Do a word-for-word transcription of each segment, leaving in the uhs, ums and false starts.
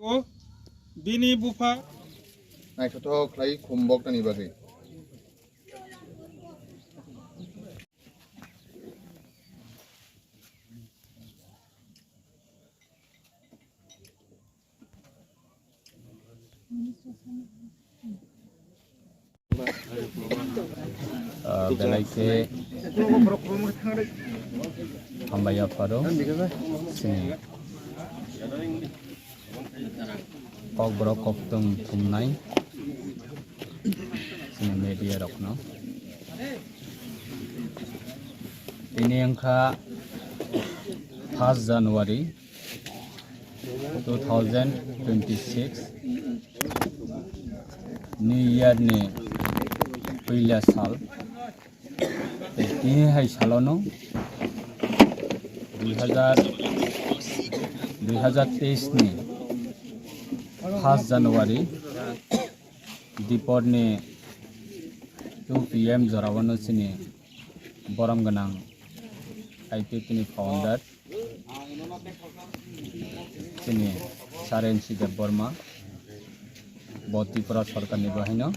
Bini bupha naithothok khlai khum boknani bagwi. Ah, belai khe hambai yapharo chini kokborok koktwng thumnai chini media rokno. Tini wngkha first January two thousand twenty-six ni year ni puila sal. Tei tini hai salono dui hazar, dui hazar teis ni first January dipor ni two P M jorao no chini borom gwnang I P F T ni founder chini Saren C Debbarma, bo Tripura sorkar ni bo haino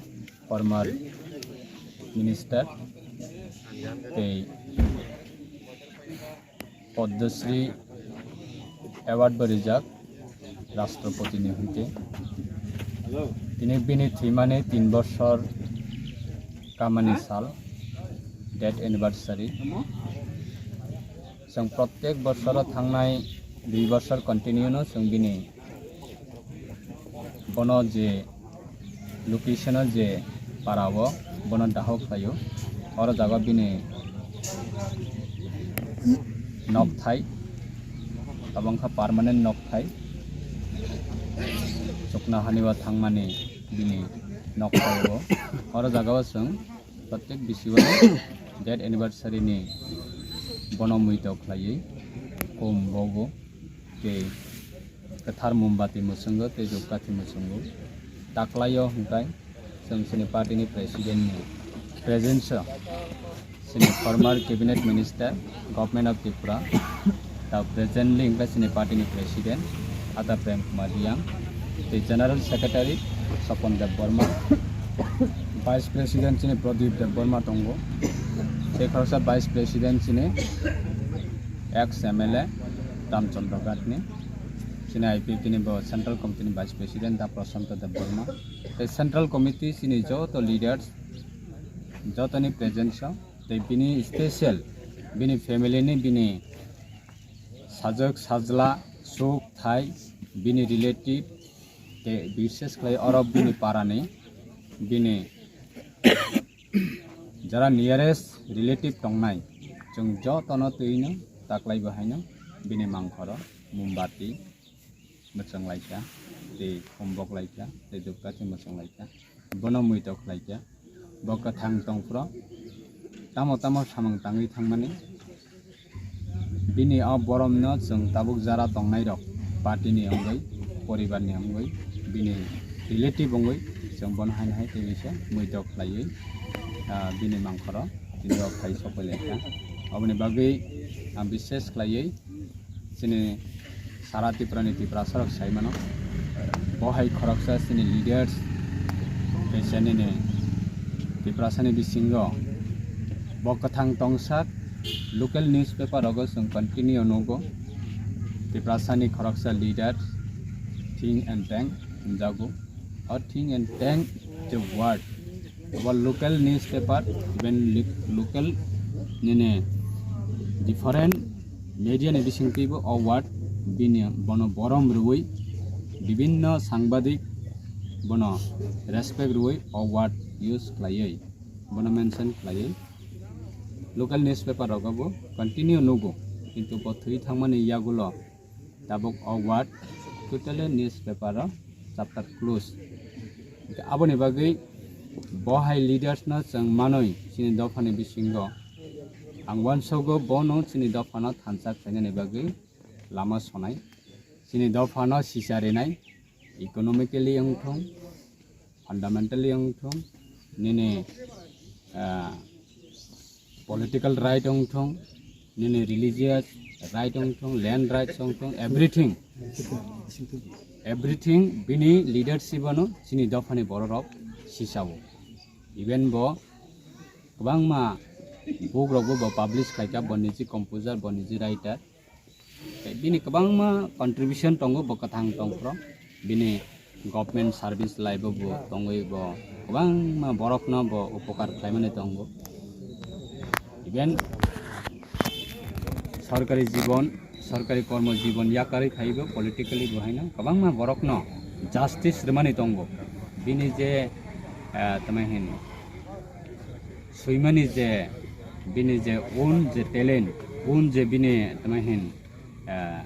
former minister tei Padma Shri award bo rijak Rashtrapati ni hwnkhe. Tini bini thwimani tin bosor kamani sal, death anniversary. Chwng protek bosoro thangnai dui bosor continue no chwng bini bono je location o je para o bono daho khlaio. Oro jaga bini nokthai, abo wngkha permanent nokthai. Chuknohani o thangmani bini nokthai o. Oro jaga o chwng protek bisi o death anniversary ni bono muitok khlaiwi khum bogo. Tei kwthar mombati mwswngo tei dhupkathi mwswngo. Taklaio hwnkhe chwng chini party ni president ni presence o chini former cabinet minister, government of Tripura, ta presently hwnkhe chini party ni president Ata Prem Kumar Reang, tei general secretary Sopon Deb Borma, vice president chini Pradip Deb Borma tongo, tei khoroksa vice president chini ex M L A Ramchandra Ghatni, chini I P F T ni bo Central Committee ni Vice President da Prashanto Debbarma, tei Central Committee chini joto leaders, jotoni presence o, tei bini special bini family ni bini sajwk sajla, suk thai, bini relative, tei bishes khlai oro bini parani bini jara nearest relative tongnai, chwng jotono twino taklai bo haino bini mangkhoro mombati mwchwng laikha, tei khum bok laikha, tei dhupkathi mwchwng laikha, bono muitok laikha. Bo kwthang tongphuru tamo tamo samung tangwi thangmani. Bini o boromno chwng tabuk jara tongnairok, party ni wngwi, poribar ni wngwi, bini relative wngwi, chwng bono haino hai tei se muitok khlaiwi, ah, bini mangkhoro tini o phai sokoi laikha. Aboni bagwi ang bishes khlaiwi chini sara Tripura ni Tiprasa rok sai mano. Bo hai khoroksa chini leaders, tei se nini Tiprasa ni bisingo bo kwthang tongsak local newspaper rogo chwng continue nugo. Tiprasa ni khoroksa leader think and tank hwnjago. Or think and tank je word, abo local newspaper, even li-, local nini different media ni bisingtwibo o word bini bono borom rwui, bibinno sangbadik bono respect rwui o word use khlaiwi, bono mention khlaiwi local newspaper rogo bo continue nugo, kintu bo thwi thangmani yagulo tabuk o word totally newspaper o chapter close. Aboni bagwi bo hai leaders no chwng manwi chini dophani bisingo ang uansogo bono chini dophano thansa khlainani bagwi lama sonai, chini dophano sisa rinai, economically wngthung, fundamentally wngthung, nini, ah, political right wngthung, nini religious right wngthung, land rights wngthung, everything, Everything bini leadership ano chini dophani bororok sisao. Even bo kwbangma book rokbo bo publish khlaika, bo niji composer, bo niji writer. Tei bini kwbangma contribution tongo, bo kwthang tongphro. Bini government service life bo tongwi bo kwbangma borokno bo upokar khlaimani tongo. Even sorkari jibon, sorkari kormo jibon yakarwi phaibo politically bo haino kwbangma borokno justice rwmani tongo. Bini je, eh, tamo hin, swimani je, bini je own je talent, own je bini tamo hin, eh,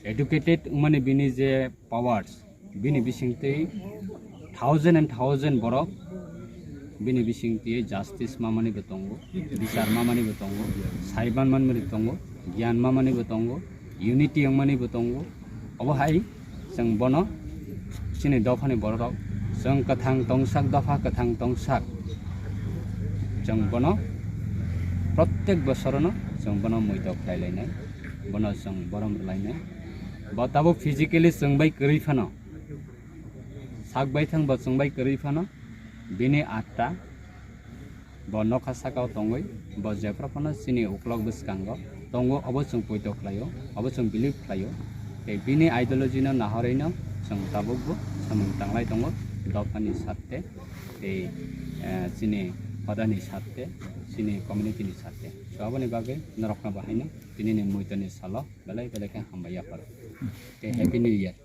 educated wngmani bini je powers, bini bisingtwi thousand and thousand borok bini bisingtwi justice mamani bo tongo, bichar mamani bo tongo, saiban manmani tongo, giyan mamani bo tongo, unity wngmani bo tongo. Obo hai chwng bono chini dophani bororok, chwng kwthang tongsak, dopha kwthang tongsak, chwng bono prottek bosorono chwng bono muitok khlai lainai, bono chwng borom rwlainai. Bo tabuk physically chwng bai kwrwi phano, sak bai thang bo chwng bai kwrwi phano, bini atta bo nokha sakao tongwi, bo jephru phano chini uklok bwskango tongo, obo chwng poito khlaio, obo chwng believe khlaio. Tei bini ideology no nahorwi no chwng tabukbo samung tanglai tongo, dophani satte tei, eh, chini hodani satte, chini community ni satte. So aboni bagwi norokno bo haino tinini muitoni salo belai belai khe hambai yapharo. Tei Happy New Year.